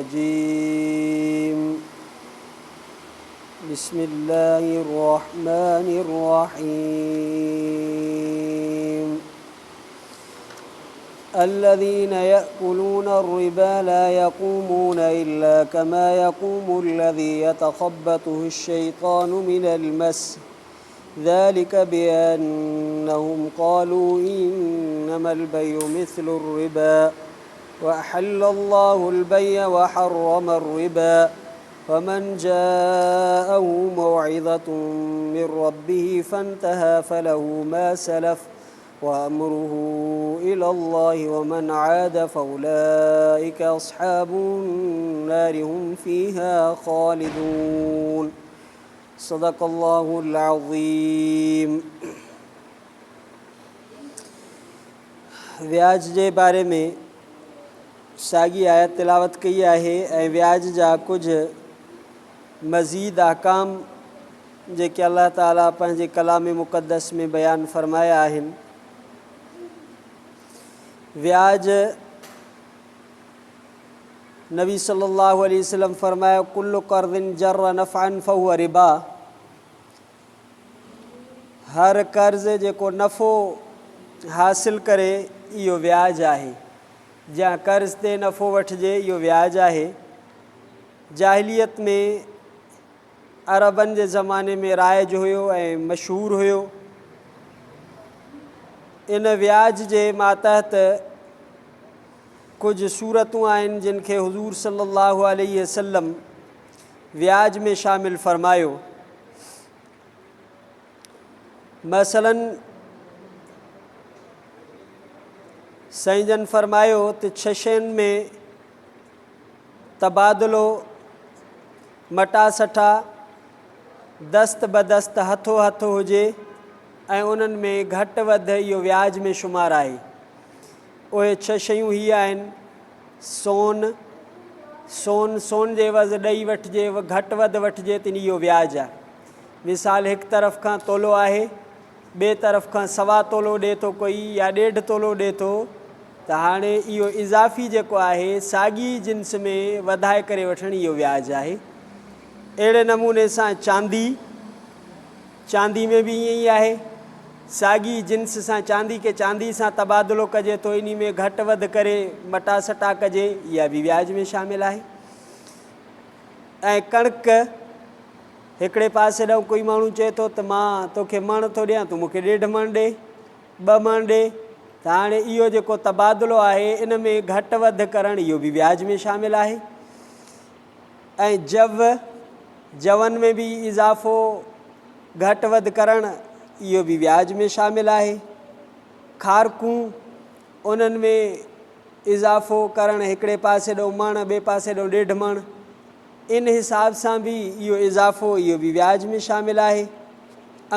الرجيم بسم الله الرحمن الرحيم الذين يأكلون الربا لا يقومون إلا كما يقوم الذي يتخبطه الشيطان من المس ذلك بأنهم قالوا إنما البيع مثل الربا وأحل الله البيع وحرم الربا فمن جاءه موعظة من ربه فانتهى فله ما سلف وأمره إلى الله ومن عاد فأولئك أصحاب النار هم فيها خالدون صدق الله العظيم وياج جي باري ۾ ساڳي آيت تلاوت ڪئي آهي ۽ وياج جا ڪجهه مزيد احڪام جيڪي الله تعالي پنهنجي ڪلام مقدس ۾ بيان فرمايا آهن. وياج نبي صلي الله عليه وسلم فرمايو ڪل قرض جر نفعا فهو ربا هر قرض جيڪو نفعو حاصل ڪري اهو وياج آهي جنهن قرض تي نفعو وٺجي اهو وياج آهي جاهليت ۾ عربن جي زماني ۾ رائج هيو ۽ مشهور هيو. ان وياج جي ماتحت ڪجهه صورتون آهن جن کي حضور صلي الله عليه وسلم وياج ۾ شامل فرمايو. مثلا سائين جن فرمايو ته ڇهه شين ۾ تبادلو، مٽاسٽا، دست بدست هٿو هٿ هجي ۽ انهن ۾ گهٽ وڌ اهو وياج ۾ شمار آهي. اهي ڇهه شيون هي آهن، سون، سون سون جي عيوض ڏئي وٺجي، گهٽ وڌ وٺجي ته اهو وياج آهي. مثال هڪ طرف کان تولو آهي، ٻئي طرف کان سوا تولو ڏئي ٿو ڪوئي يا ڏيڍ تولو ڏئي ٿو ته هاڻي اهو اضافي جيڪو آهي ساڳي ئي جنس ۾ وڌائي ڪري وٺڻ اهو وياج آهي. اهڙي نموني سان چاندي، چاندي ۾ به ائين ئي آهي. ساڳي ئي جنس سان چاندي کي چاندي سان تبادلو ڪجي ٿو انهي ۾ گهٽ وڌ ڪري مٽا سٽا ڪجي اها به وياج ۾ شامل آهي. ۽ ڪڻڪ هڪڙي پاسي ڏانهن ڪوئي ماڻهو چئي ٿو ته مان توکي مڻ ٿو ڏيان تون مون کي ڏيڍ مڻ ڏي، ٻه مڻ ڏي ته هاڻي اهو جيڪو تبادلو آهي ان ۾ گهٽ وڌ ڪرڻ اهو به وياج ۾ شامل آهي ۽ جو، جون ۾ به اضافو گهٽ وڌ ڪرڻ اهو به وياج ۾ شامل آهي. کارڪون انهن ۾ اضافو ڪرڻ هڪڙي پاسي ڏانهن مڻ ٻئي پاسي ڏانهن ڏيڍ مڻ ان حساب سان به اهو اضافو اهو به وياج ۾ شامل آهي.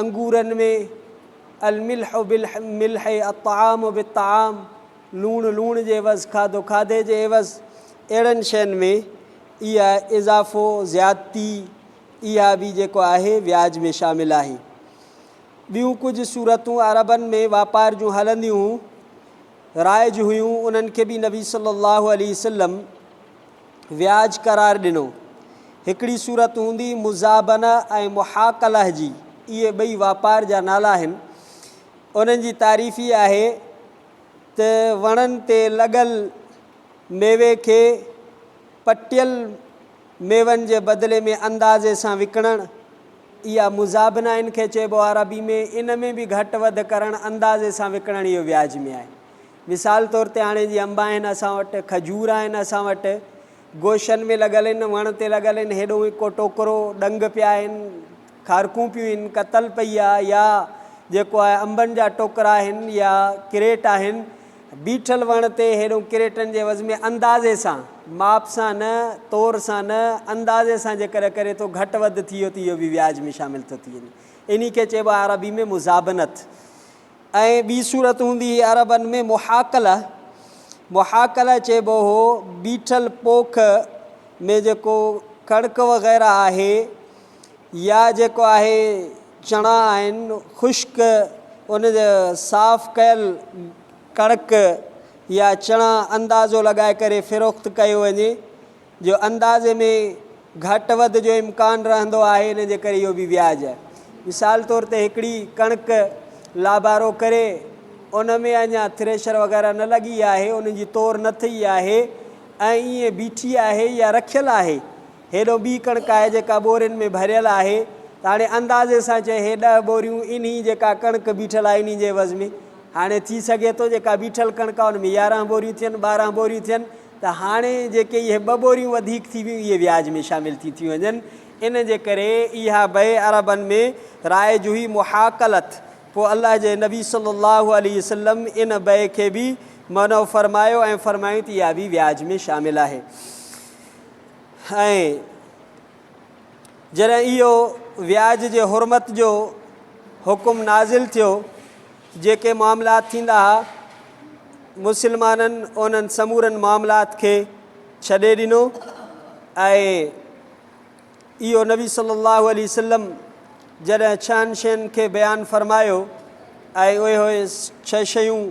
انگورن ۾ الملح بالملح الطعام بالطعام لوڻ لوڻ جي عيوض کاڌو کاڌي جي عيوض اهڙن شين ۾ اها اضافو زيادتي اها به جيڪو آهي وياج ۾ شامل آهي. ٻيون ڪجهه صورتون عربن ۾ واپار جون هلنديون رائج هيون انهن کي به نبي صلي الله عليه وسلم وياج قرار ڏنو. هڪڙي صورت هوندي مزابنه ۽ محاقله جي، اهي ٻئي واپار جا نالا آهن. انهن جي تعريف هي آهي ته وڻن تي لڳل ميوي کي پٽيل ميون جي بدلي ۾ اندازي سان وڪڻڻ، اها مزابنه ان کي چئبو آهي عربي ۾، ان ۾ به گهٽ وڌ ڪرڻ اندازي سان وڪڻڻ اهو وياج ۾ آهي. مثال طور تي هاڻي جيئن انب آهن اسان وٽ، کجور آهن اسان وٽ، گوشن ۾ لڳل آهن، وڻ تي لڳل آهن، هيڏو هڪو ٽوڪرو ڏنگ پيا آهن، کارڪون پيون آهن، ڪتل پئي آهي يا جيڪو آهي انبن جا ٽوڪرا آهن يا ڪريٽ آهن، بيٺل وڻ تي هيڏو ڪريٽن جي عيوض ۾ اندازي سان، ماپ سان نه، تور سان نه، اندازي سان جيڪڏهن ڪري ٿو گهٽ وڌ ٿي ويو ته اهو به وياج ۾ شامل ٿو ٿي وڃي. انهي کي چئبو آهي عربي ۾ مزابنت. ۽ ٻي صورت هوندي هئي عربن ۾ محاڪله، محاڪله چئبو هو بيٺل پوک ۾ جيڪو ڪڻڪ وغيره آهي يا جيڪو آهي چڻا آهن خشڪ ان جي صاف ڪيل ڪڻڪ يا چڻا اندازو لڳائي ڪري فروخت ڪيو وڃي. جو اندازي ۾ گهٽ وڌ جو امڪان رهندو آهي ان جي ڪري اهو به وياج آهي. مثال طور تي هڪڙي ڪڻڪ لابارو ڪري ان ۾ اڃا ٿريشر وغيره نه لڳي آهي ان جي تور نه ٿي آهي ۽ ائين بيٺي آهي يا رکيل آهي هيڏو ٻي ڪڻڪ آهي جيڪا ٻورين ۾ ڀريل آهي ته هاڻي اندازي سان چئي هي ڏهه ٻوريون انهي جيڪا ڪڻڪ بيٺل آهي انهي جي عيوض ۾ هاڻي ٿي سگهي ٿو جيڪا بيٺل ڪڻڪ آهي ان ۾ 11 ٻوريون ٿين 12 ٻوريون ٿين ته هاڻي جيڪي اهي ٻه ٻوريون وڌيڪ ٿي ويون اهي وياج ۾ شامل ٿي ٿيون وڃن ان جي ڪري اها بيع عربن ۾ رائج هئي محاقلت پوء الله جي نبي صلي الله عليه وسلم ان بيع کي به منع فرمايو ۽ فرمايو ته اها به وياج ۾ شامل آهي ۽ جڏهن اهو وياج جي حرمت جو حڪم نازل ٿيو جيڪي معاملات ٿيندا ها مسلمانن انهن سمورن معاملات کي ڇڏي ڏنو ۽ اهو نبي صلي الله عليه وسلم جڏهن ڇهن شين کي بيان فرمايو ۽ اهي ڇهه شيون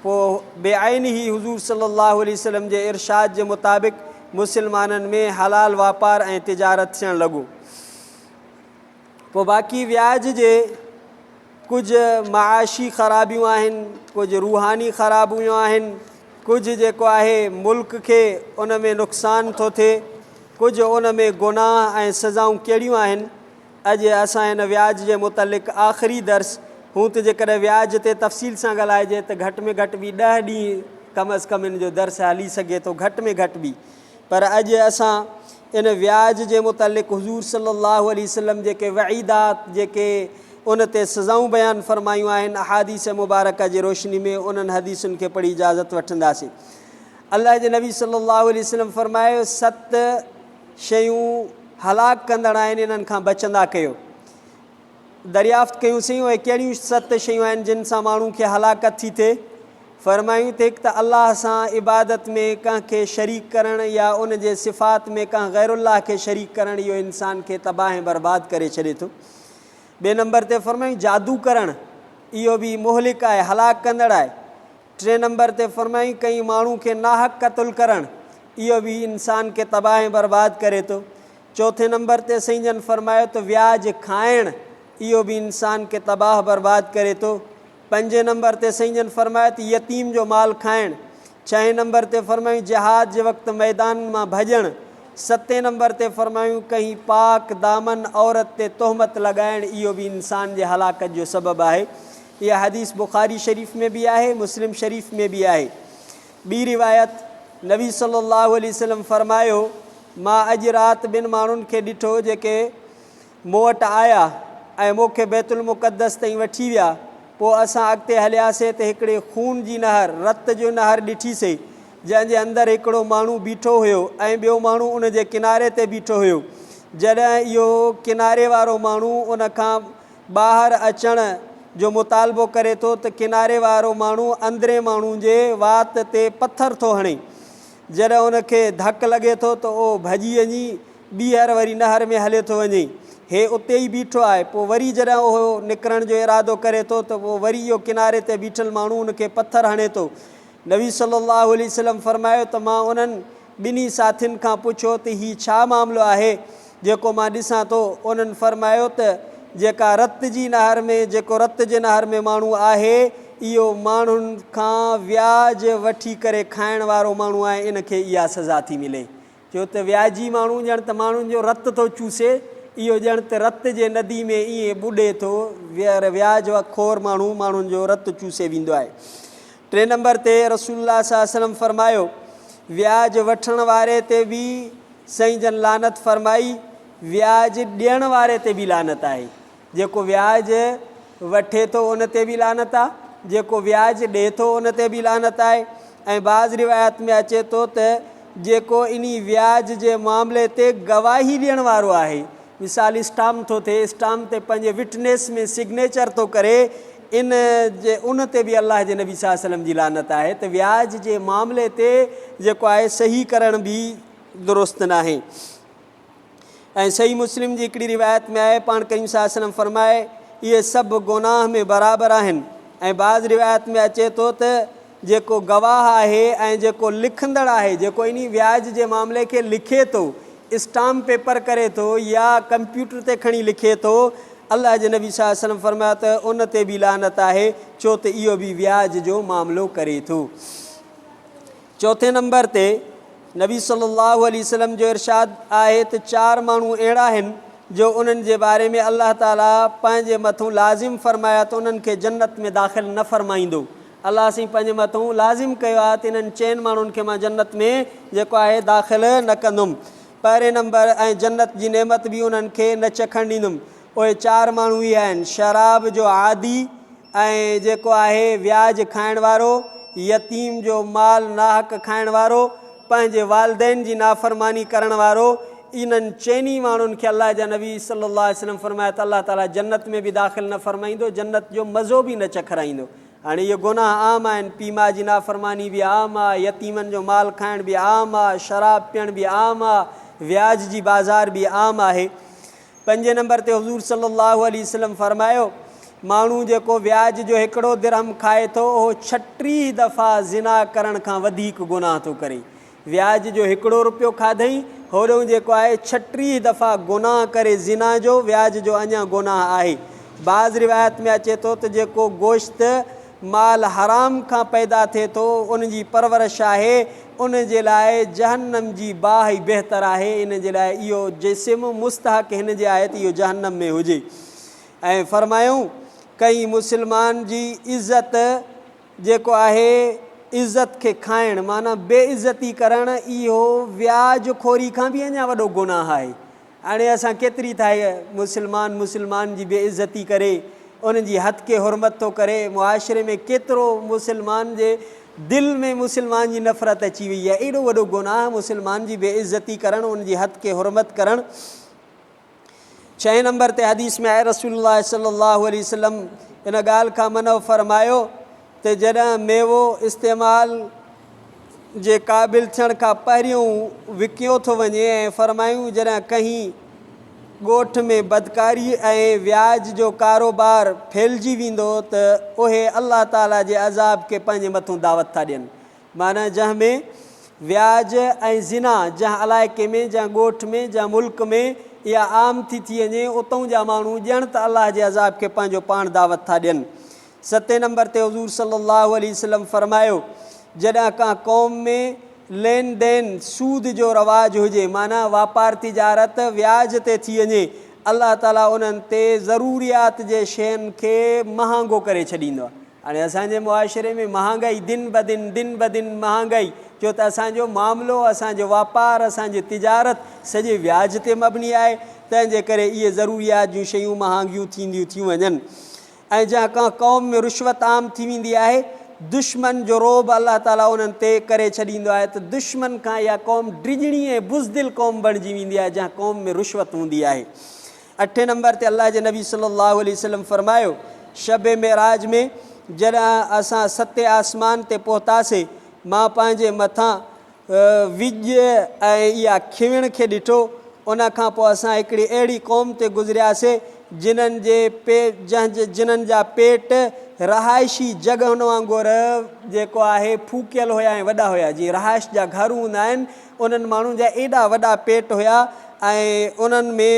پوء بعينه حضور صلي الله عليه وسلم جي ارشاد جي مطابق مسلمانن ۾ حلال واپار ۽ تجارت ٿيڻ لڳو. پوء باقي وياج جي ڪجهه معاشي خرابيون آهن، ڪجهه روحاني خرابيون آهن، ڪجهه جيڪو آهي ملڪ کي ان ۾ نقصان ٿو ٿئي، ڪجهه ان ۾ گناهه ۽ سزائون ڪهڙيون آهن، اڄ اسان هن وياج جي متعلق آخري درس، هون ته جيڪڏهن وياج تي تفصيل سان ڳالهائجي ته گهٽ ۾ گهٽ به ڏهه ڏينهن ڪم از ڪم ان جو درس هلي سگهي ٿو گهٽ ۾ گهٽ به پر اڄ اسان ان وياج جي متعلق حضور صلي الله عليه وسلم جيڪي وعيدات جيڪي ان تي سزائون بيان فرمايون آهن احاديث مبارڪه جي روشني ۾ انهن حديثن کي پڙهي اجازت وٺنداسين. الله جي نبي صلي الله عليه وسلم فرمايو ست شيون هلاڪ ڪندڙ آهن انهن کان بچندا ڪيو. دريافت ڪيون سين اهي ڪهڙيون ست شيون آهن جن سان ماڻهو کي هلاڪت ٿي ٿئي؟ فرمايون ته هڪ ته الله سان عبادت ۾ ڪنهن کي شريڪ ڪرڻ يا ان جي صفات ۾ ڪنهن غير الله کي شريڪ ڪرڻ اهو انسان کي تباهه ۽ برباد ڪري ڇڏي ٿو. ٻئي نمبر تي فرمايون جادو ڪرڻ اهو به مهلڪ آهي هلاڪ ڪندڙ آهي. ٽئين نمبر تي فرمايائين ڪنهن ماڻهو کي ناحق قتل ڪرڻ اهو به انسان کي تباهه ۽ برباد ڪري ٿو. چوٿين نمبر تي سائين جن فرمايو ته وياج کائڻ اهو به انسان کي تباهه برباد ڪري ٿو. پنجين نمبر تي سائين جن فرمايو ته يتيم جو مال کائڻ. ڇهين نمبر تي فرمايائين جهاد جي وقت ميدان مان ڀڄڻ. ستين نمبر تي فرمايائون ڪنهن پاڪ دامن عورت تي تهمت لڳائڻ اهو به انسان جي هلاڪت جو سبب آهي. اها حديث بخاري شريف ۾ به آهي مسلم شريف ۾ به آهي. ٻي روايت، نبي صلي الله عليه وسلم فرمايو، مان اڄ رات ٻن ماڻهن کي ڏٺو جيڪي مون وٽ آيا ۽ مون کي بيت المقدس تائين وٺي ويا، پوء اسان اڳتي هلياسي ته هڪڙي خون جي نهر، رت جو نهر، ڏٺي سي، جنهن جي اندر هڪڙو ماڻهو بيٺو هيو ۽ ٻيو ماڻهو ان جي ڪناري تي بيٺو هيو. جڏهن اهو ڪناري وارو ماڻهو ان کان ٻاهر اچڻ جو مطالبو ڪري ٿو ته ڪناري وارو ماڻهو اندرين ماڻهو جي وات تي پٿر ٿو هڻي. جڏهن ان کي ڌڪ لڳي ٿو ته اهو ڀڄي وڃي ٻيهر وري نهر ۾ هليو ٿو وڃي. هي اتي ئي بيٺو آهي. پوء وري جڏهن اهو نڪرڻ جو ارادو ڪري ٿو ته پوء وري اهو ڪناري تي بيٺل ماڻهو ان کي پٿر هڻي ٿو. نبي صلي الله عليه وسلم فرمايو ته مان انهن ٻنهي ساٿين کان پڇيو ته هي ڇا معاملو آهي جيڪو مان ڏسان ٿو؟ انهن فرمايو ته جيڪا رت جي نهر ۾ جيڪو رت جي نهر ۾ ماڻهو آهي اهو ماڻهن کان وياج وٺي ڪري کائڻ وارو ماڻهو آهي ان کي اها سزا ٿي ملي ڇو ته وياجي ماڻهو ڄڻ ته ماڻهن جو رت ٿو چوسي، اهو ڄڻ ته رت جي ندي ۾ ائين ٻڏي ٿو، وياج خور ماڻهو ماڻهن جو رت چوسي ويندو آهي. ٽئين نمبر تي رسول الله صلي الله عليه وسلم فرمايو، وياج وٺڻ واري تي به سائين جن لعنت فرمائي، وياج ڏيڻ واري تي به لعنت آهي. جيڪو وياج وٺي ٿو ان تي به لعنت آ، جيڪو وياج ڏئي ٿو ان تي به لعنت آهي ۽ بعض روايات ۾ اچي ٿو ته جيڪو انهي وياج جي معاملي تي گواهي ڏيڻ وارو آهي، مثال اسٽامپ ٿو ٿئي، اسٽامپ تي پنهنجي وٽنيس ۾ سگنيچر ٿو ڪري، ان جي ان تي به الله جي نبي صلي الله عليه وسلم جي لعنت آهي ته وياج جي معاملي تي جيڪو آهي صحيح ڪرڻ به درست ناهي. ۽ صحيح مسلم جي هڪڙي روايت ۾ آهي پاڻ ڪريم صلي الله عليه وسلم فرمائي اهي سڀ گناهه ۾ برابر آهن ۽ بعض روايت ۾ اچي ٿو ته جيڪو گواهه آهي ۽ جيڪو لکندڙ آهي، جيڪو انهي وياج جي معاملي کي لکي ٿو، اسٽامپ پيپر ڪري ٿو يا ڪمپيوٽر تي کڻي لکي ٿو، الله جي نبي صلي الله عليه وسلم فرمايو ته ان تي به لعنت آهي، ڇو ته اهو به وياج جو معاملو ڪري ٿو. چوٿين نمبر تي نبي صلي الله عليه وسلم جو ارشاد آهي ته چار ماڻهو اهڙا آهن جو انهن جي باري ۾ الله تعالي پنهنجي مٿون لازم فرمايو ته انهن کي جنت ۾ داخل نه فرمائيندو. الله سائين پنهنجي مٿون لازم ڪيو آهي ته انهن چئن ماڻهن کي مان جنت ۾ جيڪو آهي داخل نه ڪندم. پهرين نمبر ۽ جنت جي نعمت به انهن کي نه چکڻ ڏيندم. اهي چار ماڻهو اهي آهن، شراب جو عادي ۽ جيڪو آهي وياج کائڻ وارو، يتيم جو مال ناحق کائڻ وارو، پنهنجي والدين جي نافرماني ڪرڻ وارو، انهن چئني ماڻهن کي الله جا نبي صلي الله عليه وسلم فرمايو ته الله تعالي جنت ۾ به داخل نه فرمائيندو، جنت جو مزو به نه چکرائيندو. هاڻي اهي گناهه عام آهن، پيء ماء جي نافرماني به عام آهي، يتيمن جو مال کائڻ به عام آهي، شراب پيئڻ به عام آهي، وياج جي بازار به عام آهي. پنجين نمبر تي حضور صلي الله عليه وسلم فرمايو، ماڻهو جيڪو وياج جو هڪڙو درهم کائي ٿو اهو 36 دفعا زنا ڪرڻ کان وڌيڪ گناهه ٿو ڪري. وياج جو هڪڙو روپيو کاڌئين، هوڏهون جيڪو آهي 36 دفعا گناهه ڪري زنا جو، وياج جو اڃا گناهه آهي. بعض روايت ۾ اچي ٿو ته جيڪو گوشت مال حرام کان پيدا ٿئي ٿو ان جي پرورش آهي، ان جي لاء جهنم جي باهه ئي بهتر آهي، ان جي لاء اهو جسم مستحق هن جي آهي ته اهو جهنم ۾ هجي. ۽ فرمايائون، ڪنهن مسلمان جي عزت جيڪو آهي عزت کي کائڻ معنيٰ بي عزتي ڪرڻ اهو وياج خوري کان به اڃا وڏو گناهه آهي. هاڻي اسان ڪيتري ٿا مسلمان مسلمان جي بي عزتي ڪري ان جي هتڪ حرمت ٿو ڪري معاشري ۾ ڪيترو مسلمان جي دل ۾ مسلمان جي نفرت اچي وئي آهي ايڏو وڏو گناهه مسلمان جي بي عزتي ڪرڻ ان جي هتڪ حرمت ڪرڻ. ڇهين نمبر تي حديث ۾ آهي رسول الله صلي الله عليه وسلم ان ڳالهه کان منع فرمايو ته جڏهن ميوو استعمال جي قابل ٿيڻ کان پهريون وڪيو ٿو وڃي ۽ فرمايون جڏهن ڪنهن ڳوٺ ۾ بدڪاري ۽ وياج جو ڪاروبار ڦهلجي ويندو ته اهي الله تعالي جي عذاب کي پنهنجي مٿون دعوت ٿا ڏين معنيٰ جنهن ۾ وياج ۽ زنا جنهن علائقي ۾ جنهن ڳوٺ ۾ جنهن ملڪ ۾ اها عام ٿي ٿي وڃي اتئون جا ماڻهو ڄڻ ته الله جي عذاب کي پنهنجو پاڻ دعوت ٿا ڏين. ستين نمبر تي حضور صلي الله عليه وسلم فرمايو، جڏهن ڪنهن قوم ۾ لين دين سود جو رواج هجي معنيٰ واپار تجارت وياج تي ٿي وڃي الله تعاليٰ انهن تي ضروريات جي شين کي مهانگو ڪري ڇڏيندو آهي. هاڻي اسان جي معاشري ۾ مهانگائي دن بدن دن بدن مهانگائي ڇو ته اسان جو معاملو اسان جو واپار اسان جي تجارت سڄي وياج تي مبني آهي تنهن جي ڪري اهي ضروريات جون شيون مهانگيون ٿينديون ٿيون وڃن ۽ جنهن ڪنهن قوم ۾ رشوت عام ٿي ويندي آهي دشمن جو رعب الله تعالي انهن تي ڪري ڇڏيندو آهي ته دشمن کان اها قوم ڊڄڻي ۽ بزدل قوم بڻجي ويندي آهي جنهن قوم ۾ رشوت هوندي آهي. اٺين نمبر تي الله جي نبي صلي الله عليه وسلم فرمايو، شب معراج ۾ جڏهن اسان ستين آسمان تي پهتاسي، مان پنهنجي مٿان وڄ ۽ اها کيوڻ کي ڏٺو، ان کان پوء اسان هڪڙي اهڙي قوم تي گذرياسي جنھن جي جنھن جا پيٽ رهائشي جڳهن وانگر جيڪو آهي ڦوڪيل هيا ۽ وڏا هيا، جيئن رهائش جا گهر هوندا آهن، انهن ماڻهن جا ايڏا وڏا پيٽ هيا ۽ انهن ۾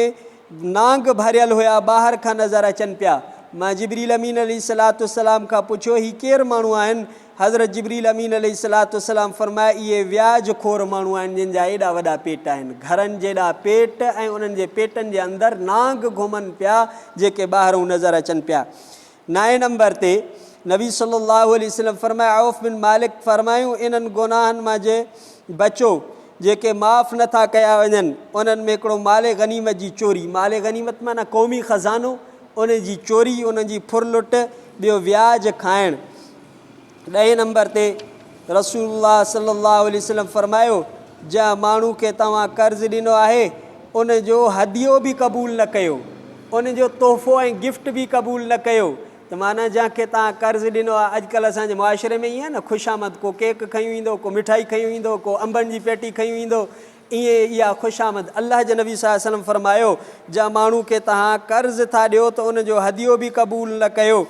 نانگ ڀريل هيا ٻاهر کان نظر اچن پيا. مان جبريل امين عليه الصلوة والسلام کان پڇيو هي ڪير ماڻهو آهن؟ حضرت جبريل امين عليه الصلوة والسلام فرمايو اهي وياج خور ماڻهو آهن جن جا ايڏا وڏا پيٽ آهن. گهرن جيڏا پيٽ ۽ انهن جي پيٽن جي اندر نانگ گهمن پيا جيڪي ٻاهرئون نظر اچن پيا. نائين نمبر تي نبي صلي الله عليه وسلم فرمايو عوف بن مالڪ فرمايون انهن گناهن مان جي بچو جيڪي معاف نه ٿا ڪيا وڃن انهن ۾ هڪڙو مال غنيمت جي چوري مال غنيمت معنيٰ قومي خزانو ان جي چوري ان جي ڦر لٽ ٻيو وياج کائڻ ڏهين نمبر تي رسول الله صلي الله عليه وسلم فرمايو، جنهن ماڻهو کي توهان قرض ڏنو آهي، ان جو هديو به قبول نه ڪيو، ان جو تحفو ۽ گفٽ به قبول نه ڪيو ته معنيٰ جنهن کي توهان قرض ڏنو آهي، اڄڪلهه اسان جي معاشري ۾ ائين آهي نه خوشامد ڪو ڪيڪ کنيون ايندو، ڪو مٺائي کنيون ايندو، ڪو انبن جي پيٽي کنيون ايندو، ائين اها خوشامد الله جي نبي صلي الله عليه وسلم فرمايو، جنهن ماڻهو کي توهان قرض ٿا ڏيو ته ان جو هديو به قبول نه ڪيو.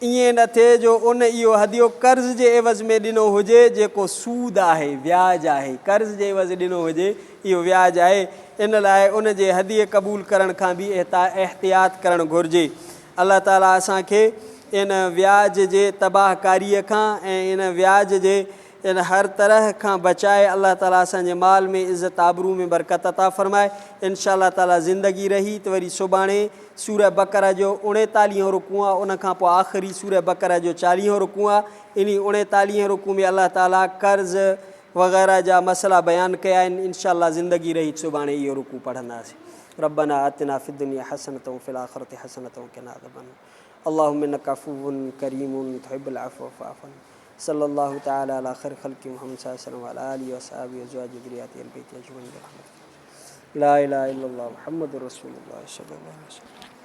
ائين نه ٿئي جو ان اهو هديو قرض جي عيوض ۾ ڏنو هجي جيڪو سود آهي، وياج آهي، قرض جي عيوض ڏنو هجي اهو وياج آهي، ان لاء ان جي هديي قبول ڪرڻ کان به احتياط ڪرڻ گهرجي. الله تعاليٰ اسان کي ان وياج جي تباهه ڪاريء کان ۽ ان وياج جي ان هر طرح کان بچائي الله تعاليٰ اسان جي مال ۾ عزت آبرو ۾ برڪت عطا فرمائي انشاء الله تعاليٰ زندگي رهي ته وري سڀاڻي سوره بقره جو اڻيتاليهون رڪوع آ ان کان پوء آخري سوره بقره جو چاليهون رڪوع آ انهي اڻيتاليهين رڪوع ۾ الله تعاليٰ قرض وغيره جا مسئلا بيان ڪيا آهن انشاء الله زندگي رهي ته سڀاڻي اهو رڪوع پڙهنداسين ربنا آتنا في الدنيا حسنة وفي الاخرة حسنة وقنا عذاب النار اللهم انك عفو كريم تحب العفو فاعف عنا صلي الله تعالي علي خير خلقه محمد صلي الله عليه وسلم وعلي آله واصحابه وازواجه وذرياته اهل بيته اجمعين برحمتك لا اله الا الله محمد رسول الله صلي الله عليه وسلم.